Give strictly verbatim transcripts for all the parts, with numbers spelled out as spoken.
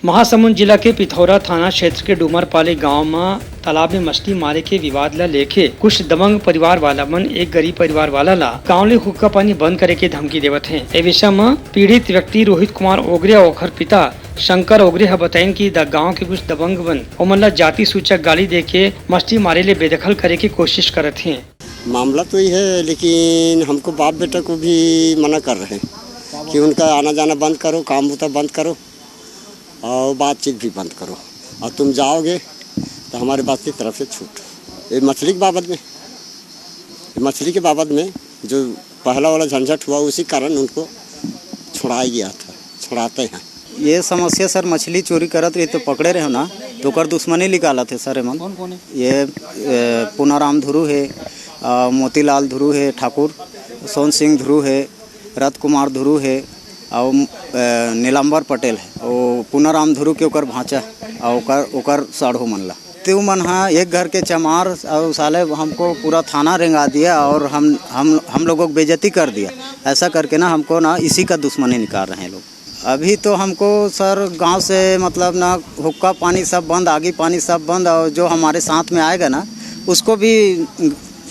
महासमुंद जिला के पिथौरा थाना क्षेत्र के डूमरपाली गांव म तालाब में मछली मारे के विवाद ला लेके कुछ दबंग परिवार वाला मन एक गरीब परिवार वाला ला गांव ले हुक्का पानी बंद करे के धमकी देवत हे। ए विषय म पीड़ित व्यक्ति रोहित कुमार ओगरे अउ ओखर पिता शंकर ओगरे ह बताइन कि द-, गांव के कुछ दबंग मन ओमन ला जाति सूचक गाली दे के मछली मारे ले बेदखल करे के कोशिश करत हे। मामला तो ये है, लेकिन हमको बाप बेटा को भी मना कर रहे हैं कि उनका आना जाना बंद करो, काम बूता बंद करो और बातचीत भी बंद करो, और तुम जाओगे तो हमारे बाप की तरफ से छूट। ये मछली के बाबत में, ये मछली के बाबत में जो पहला वाला झंझट हुआ, उसी कारण उनको छुड़ाया गया था, छुड़ाते हैं। ये समस्या सर, मछली चोरी करत रही तो पकड़े रहे ना, तो ओकर दुश्मनी निकालत हे सर एमन। कौन कौन है? ये, ए, पुनाराम धुरू हे, अ, मोतीलाल धुरू हे ठाकुर, सोन सिंह धुरू हे, रथ कुमार धुरू हे, अउ, अ, नीलाम्बर पटेल हे, अउ पुनाराम धुरू के ओकर भांचा, अउ ओकर, ओकर साढ़ू मन ला। ते मन हा एक घर के चमार, अउ साले हमको पूरा थाना रेंगा दिया और हम, हम, हम लोगों को बेइज्जती कर दिया। ऐसा करके ना हमको ना इसी का दुश्मनी निकाल रहे हैं लोग। अभी तो हमको सर गांव से मतलब ना हुक्का पानी सब बंद, आगी पानी सब बंद, और जो हमारे साथ में आएगा ना उसको भी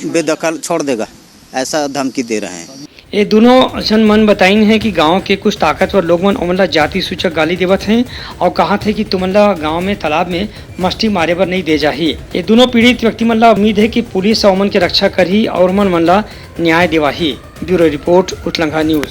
बेदखल छोड़ देगा, ऐसा धमकी दे रहे हैं। ये दोनों झन मन बताइन हे कि गांव के कुछ ताकतवर लोग मन ओमन ला जाति सूचक गाली देवत हें और कहत हे कि तुमन ला गांव में तालाब में मछली मारे बर नहीं दे जाही। ये दोनों पीड़ित व्यक्ति मन ला उम्मीद हे कि पुलिस ह ओमन के रक्षा करही और ओमन मन ला न्याय देवाही। Bureau report, Utlangha news.